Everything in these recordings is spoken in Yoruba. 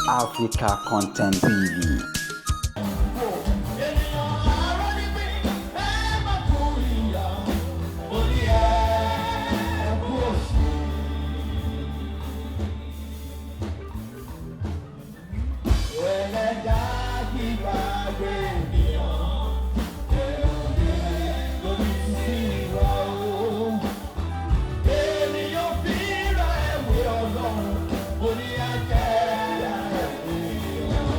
Africa Content TV. Ènìyàn àárọ̀ níbí ẹ má kú ìyá, ó ní ẹ kú òṣì. Ẹlẹ́dàá kí gbàgbé ènìyàn, èrò lórí sí ìwà o. Ènìyàn fi ra ẹ̀wé Ọlọ́run, ó ní ajẹ́ ènìyàn.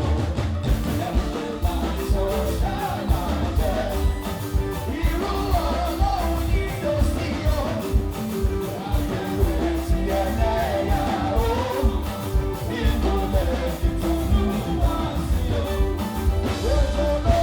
Irú Ọlọ́run ni ó sí o, àbẹ̀wò tí ẹlẹ́yà o, ìmọ̀lẹ̀ ìtọ́jú wá sí o. Òjò ló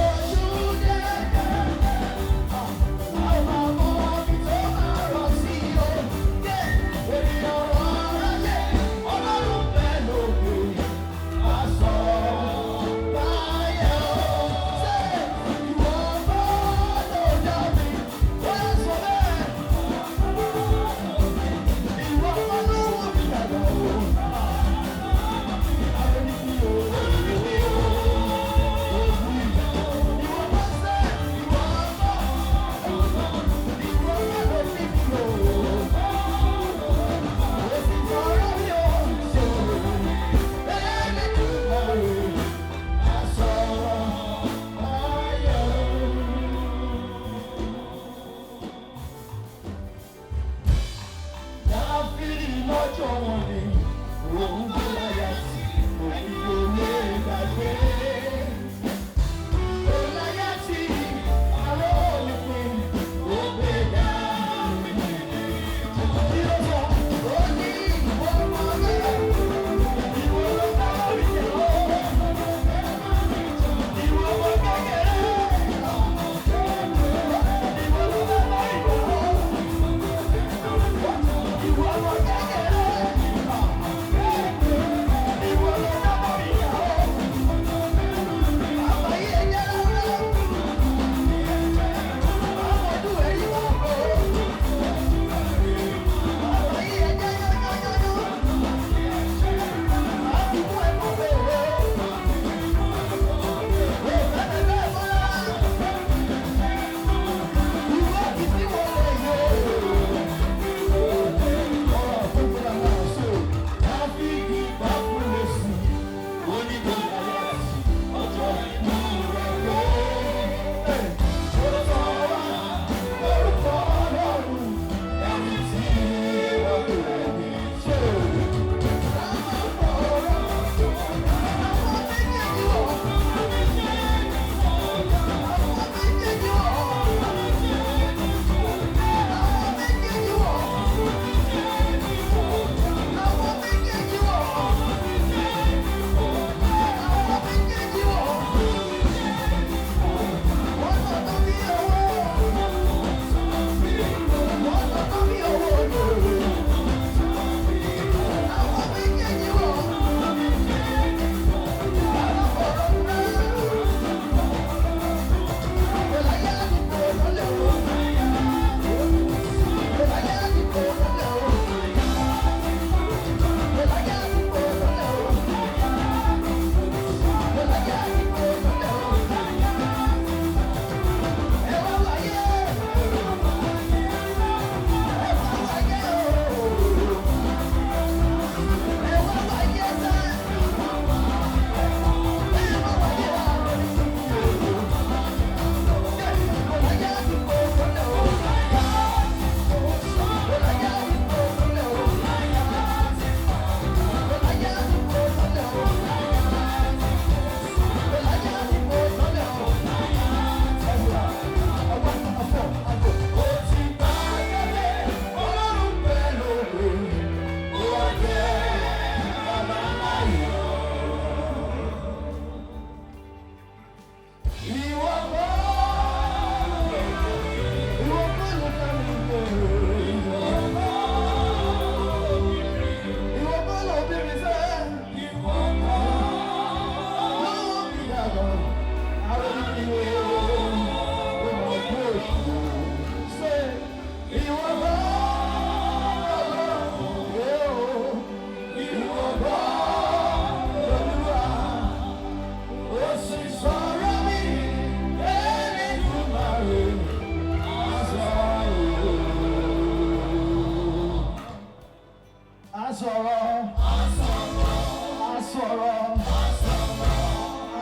Sọ̀rọ̀,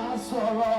á sọ̀rọ̀.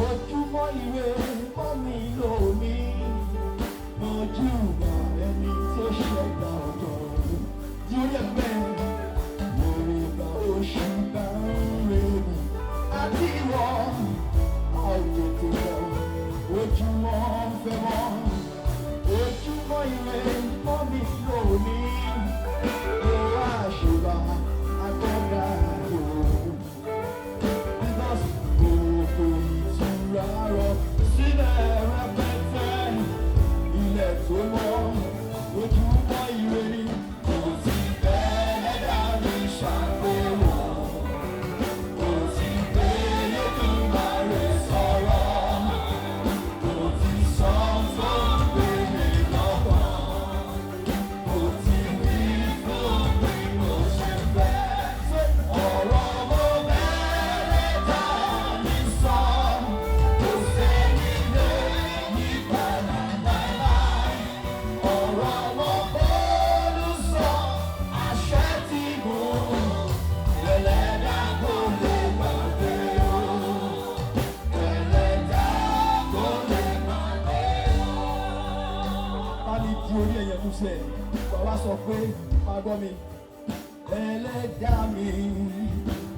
Ojúmọ́ ire mọ́ mi lónìí, mojúbà ẹni tó ṣẹ̀dá ọjọ́. Di orí ẹgbẹ́ lórí ìgbà oṣù bá ń re mi. Àti ìwọ, a ò tètè lọ, ojúmọ́ fẹ́ mọ́. Ojúmọ́ ire mọ́ mi lónìí, mo wá ṣèbà akọ́dà yòó. Because gbogbo ìtura rọ sílẹ̀ rẹpẹtẹ. Ilẹ̀ tó mọ́, ojúmọ́ ire ni. Kò sí bẹ́ẹ̀ dá mi ṣàgbéwò. Kò sí bẹ́ẹ̀ Olódùmarè sọ̀rọ̀. Kò ti sọ tó ń gbé mi lọ́kàn. Kò ti wí fún mi mo ṣe fẹ́. Ọ̀rọ̀ mo bẹ̀rẹ̀ dá mi sọ. Kò sẹ́ni lè yí padà láéláé. Ọ̀rọ̀ mo bọ́ọ̀lù sọ. Àṣẹ tí mo ẹlẹ́dàá kò lè gbàgbé o. Ẹlẹ́dàá kò lè gbàgbé o. Bá mi di orí ẹ̀yẹ̀ mú sẹ̀, wà wá sọ pé máa gbọ́ mi. Ẹlẹ́dàá mi,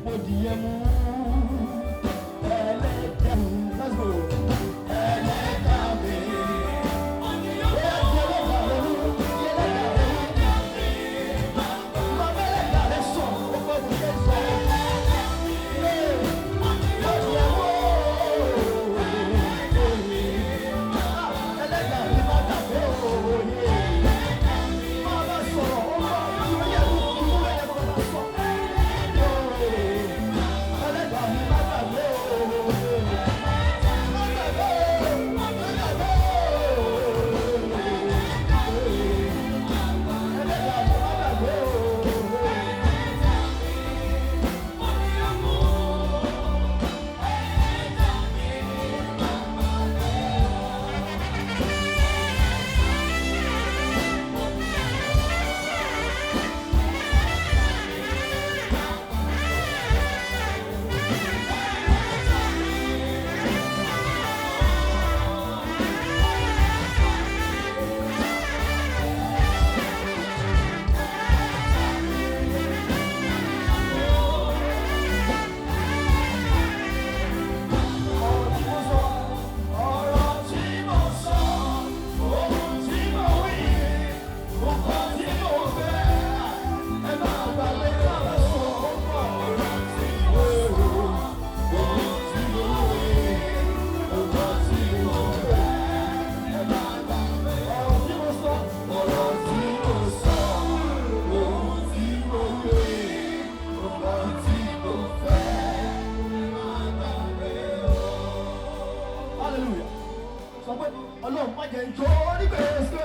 mo dìyẹ mú. Ẹlẹ́dàá mi, let's go. Ẹlẹ́dàá mi. Bóyá di ẹlẹ́dàá rẹ mú, di ẹlẹ́dàá rẹ mú. Màmá ẹlẹ́dàá rẹ sọ, ó gbọ́ bó ṣe sọ. Mo dìyẹ mú. Ẹlẹ́dàá mi má dàbẹ́ òye. Máa bá sọ̀rọ̀, ó máa di orí ẹ̀mú, ìmúlẹ̀ ẹ̀mú bá sọ. Ẹlẹ́dàá mi má dàbẹ́ òye. Má dàbẹ́ o, má dàbẹ́ o. Ẹlẹ́dàá mi má dàbẹ́ o. Ọ̀rọ̀ tí mo sọ, ọ̀rọ̀ tí mo sọ, ohun tí mo wí, nǹkan tí mo fẹ́, ẹ máa gbàgbé bàbá sọ, ọ̀rọ̀ tí mo sọ, ohun tí mo wí, nǹkan tí mo fẹ́, ẹ máa gbàgbé. Ọ̀rọ̀ tí mo sọ, ọ̀rọ̀ tí mo sọ, ohun tí mo wí, nǹkan tí mo fẹ́, ẹ máa gbàgbé o. Hallelujah. Sọ pé Ọlọ́run má jẹ́ ń jó ní gbèsè.